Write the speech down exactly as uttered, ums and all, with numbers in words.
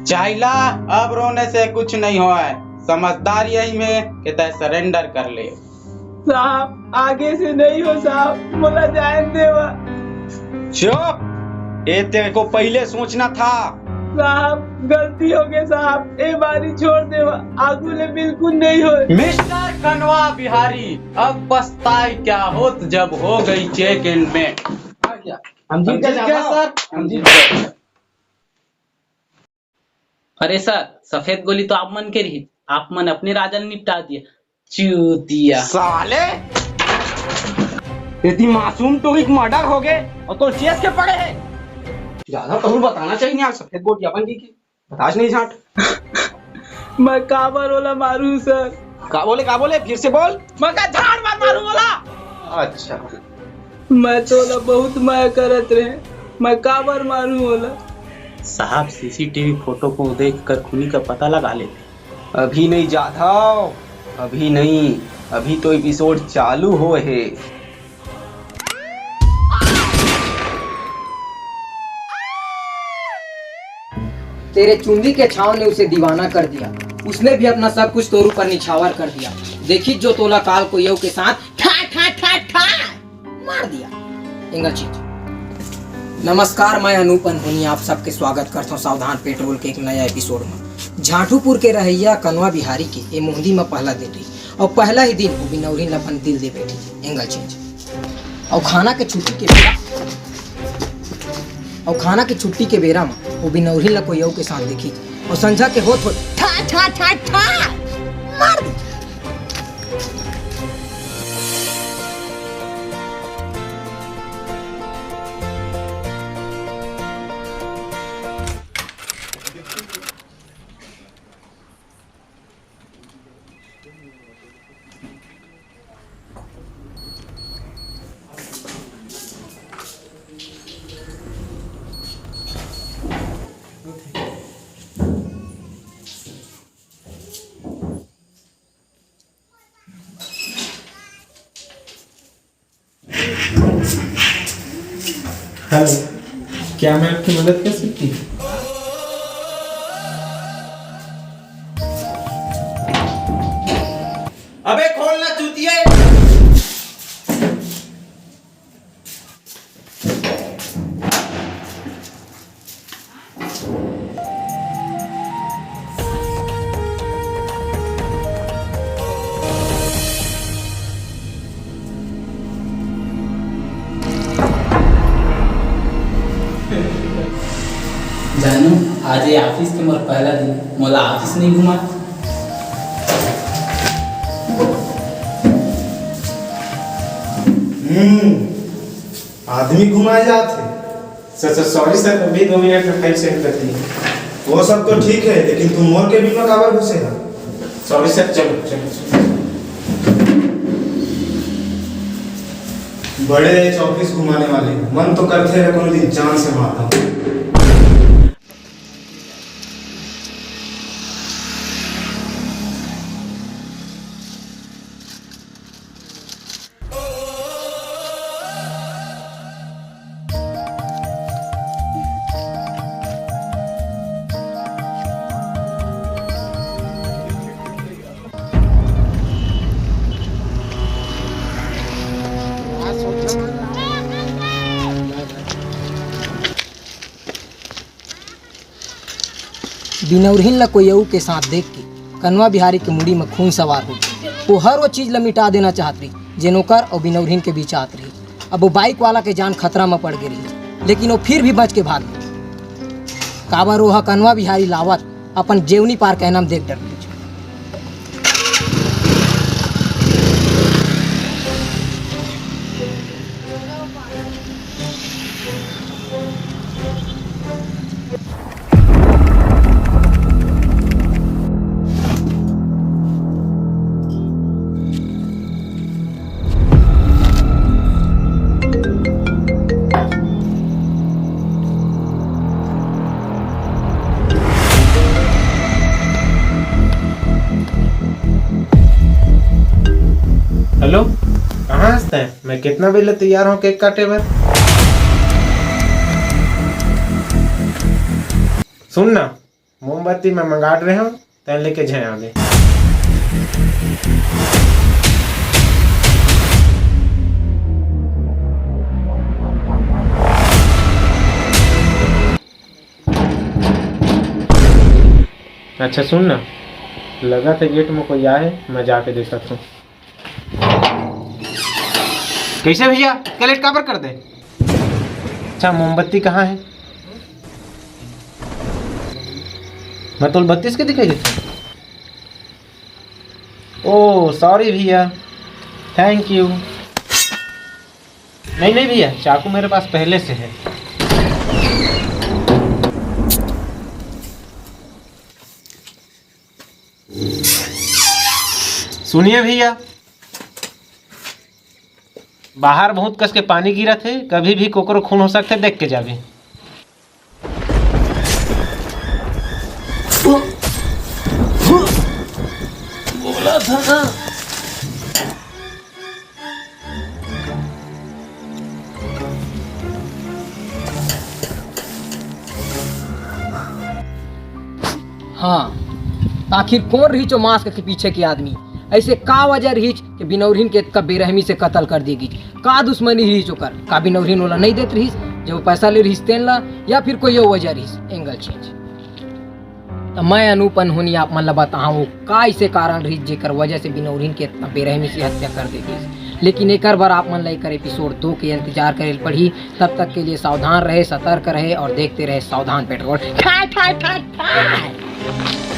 चाहिला, अब रोने से कुछ नहीं होय। समझदार यही में कि तय सरेंडर कर ले। साहब, आगे से नहीं हो साहब, मोला जाए देवा। चुप, ये तेरे को पहले सोचना था। साहब, गलती हो गई साहब, ए बारी छोड़ देवा, आगू ले बिल्कुल नहीं हो। मिस्टर कनवा बिहारी, अब पछताए क्या होत जब हो गई चेक एंड मेट। हम जीत गए सर, हम जीत गए। अरे सर, सफेद गोली तो आप मन के रही, आप मन अपने राजा ने निपटा दिया। चूतिया। साले, यदि मासूम टोरी के मर्डर हो गए और तो चेस के पड़े है। ज्यादा कहूँ बताना चाहिए, आज सफेद गोटी अपन की, की बताश नहीं झांट। मैं काबर ओला मारू सर? का बोले, का बोले, फिर से बोल। मैं का झाड़ मार मारू ओला? अच्छा। मैं तो ओला बहुत मया करत रहे, मैं काबर मारू ओला? साहब, सीसीटीवी फोटो को देखकर खूनी का पता लगा लेते। अभी नहीं जाधव, अभी नहीं, अभी तो एपिसोड चालू होए हे। तेरे चुंदी के छाव ने उसे दीवाना कर दिया, उसने भी अपना सब कुछ तोर ऊपर निछावर कर दिया। देखी जो तोला काल को यव के साथ ठा ठा ठा ठा मार दिया। एंगल चीज। नमस्कार, मैं अनूप अनहोनी आप सबके स्वागत करता हूँ सावधान पेट्रोल के एक नया एपिसोड में। झांटूपुर के रहैया कनवा बिहारी के ए मोहदी में पहला दिन रही और पहला ही दिन वो बिनौरी अपन दिल दे बैठी। एंगल चीज। और खाना के छुट्टी के बेरा, और खाना के छुट्टी के बेरा में वो बिनौरी ला कोई अउ के साथ देखी और संझा के होत होत ठा ठा ठा ठा मार दी। हेलो, क्या मैं आपकी मदद कर सकती हूँ? अबे खोल ना चूतिए। जानू, आज ये ऑफिस के मोर पहला दिन, मोला ऑफिस नहीं घुमा। हम्म, आदमी घुमाए जात हे। सर, सर, सॉरी सर, अभी दो मिनट में फाइल सेंड करती है। वो सब तो ठीक है, लेकिन तुम मोर केबिन में काबर घुसे हो? सॉरी सर, चलो, चलो, चलो। बड़े ऑफिस घुमाने वाले, मन तो करथे कोनो दिन जान से मारता हूँ। बिनौरहिन ला कोई अऊ के साथ देख के कनवा बिहारी के मुड़ी म खून सवार हो गे। वो हर वो चीज ला मिटा देना चाहत रही, जेन ओकर अऊ बिनौरहिन के बीच आत रही। अब वो बाइक वाला के जान खतरा म पड़ गे रही, लेकिन वो फिर भी बच के भाग गे। काबर वो ह कनवा बिहारी लावत अपन जेवनी पार कहना म देख डर गे। हेलो, कहाँ हस तैं? मैं कितना बेर ले तैयार हूँ केक काटे बर। सुन ना, मोमबत्ती मैं मंगात रहे हूँ, तैं लेके झन आवे। अच्छा सुन ना, लगथे गेट में कोई आए, मैं जाके देखत हूँ। कैसे भैया, कलेक्ट काबर कर दे? अच्छा, मोमबत्ती कहाँ है? मैं तो बत्तीस के दिखाई देता हूँ। ओ सॉरी भैया, थैंक यू। नहीं नहीं भैया, चाकू मेरे पास पहले से है। सुनिए भैया, बाहर बहुत कस के पानी गिरत हे, कभी भी कोकरो खून हो सकथे, देख के जाबे। बोला था ना। हाँ, आखिर कौन रहिस ओ मास्क के पीछे के आदमी? ऐसे का वजह रहिस कि बिनौरहिन के इतका बेरहमी से कत्ल कर दिए गिस? का दुश्मनी रहिस ओकर? का बिनौरहिन ओला नहीं देत रहिस, जब वो पैसा ले रहिस तेन ला, या फिर कोई और वजह रहिस? Angle change. त मैं अनूप अनहोनी आप मन ला बताहूँ, का ऐसे कारण रहिस जेकर वजह से बिनौरहिन के इतना बेरहमी से हत्या कर दे गिस। लेकिन एकर बर आप मन ला एकर एपिसोड दो के इंतजार करे ल पड़ही। तब तक के लिए सावधान रहे, सतर्क रहे और देखते रहे सावधान पेट्रोल। ठाय, ठाय, ठाय, ठाय।